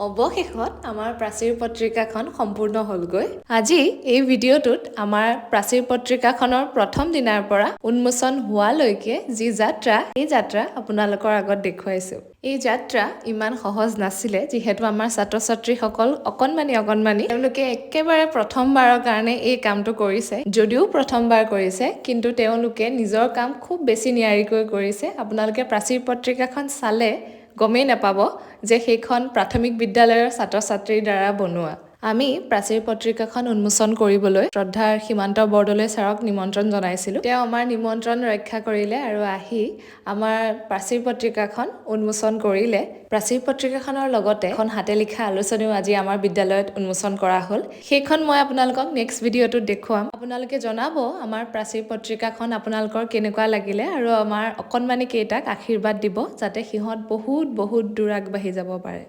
অৱশেষত আমাৰ প্ৰাচীৰ পত্ৰিকাখন সম্পূৰ্ণ হ'লগৈ। আজি এই ভিডিঅ'টোত আমাৰ প্ৰাচীৰ পত্ৰিকাখনৰ প্ৰথম দিনাৰ পৰা উন্মোচন হোৱালৈকে যি যাত্ৰা, এই যাত্ৰা আপোনালোকৰ আগত দেখুৱাইছোঁ। এই যাত্ৰা ইমান সহজ নাছিলে, যিহেতু আমাৰ ছাত্ৰ ছাত্ৰীসকল অকণমানি অকণমানি। তেওঁলোকে একেবাৰে প্ৰথমবাৰৰ কাৰণে এই কামটো কৰিছে। যদিও প্ৰথমবাৰ কৰিছে, কিন্তু তেওঁলোকে নিজৰ কাম খুব বেছি নিয়াৰিকৈ কৰিছে। আপোনালোকে প্ৰাচীৰ পত্ৰিকাখন চালে গমেই নাপাব যে সেইখন প্ৰাথমিক বিদ্যালয়ৰ ছাত্ৰ ছাত্ৰীৰ দ্বাৰা বনোৱা। আমি প্ৰাচীৰ পত্ৰিকাখন উন্মোচন কৰিবলৈ শ্ৰদ্ধাৰ সীমান্ত বৰদলৈ ছাৰক নিমন্ত্ৰণ জনাইছিলোঁ। তেওঁ আমাৰ নিমন্ত্ৰণ ৰক্ষা কৰিলে আৰু আহি আমাৰ প্ৰাচীৰ পত্ৰিকাখন উন্মোচন কৰিলে। প্ৰাচীৰ পত্ৰিকাখনৰ লগতে এখন হাতে লিখা আলোচনীও আজি আমাৰ বিদ্যালয়ত উন্মোচন কৰা হ'ল। সেইখন মই আপোনালোকক নেক্সট ভিডিঅ'টোত দেখুৱাম। আপোনালোকে জনাব আমাৰ প্ৰাচীৰ পত্ৰিকাখন আপোনালোকৰ কেনেকুৱা লাগিলে আৰু আমাৰ অকণমানি কেইটাক আশীৰ্বাদ দিব, যাতে সিহঁত বহুত বহুত দূৰ আগবাঢ়ি যাব পাৰে।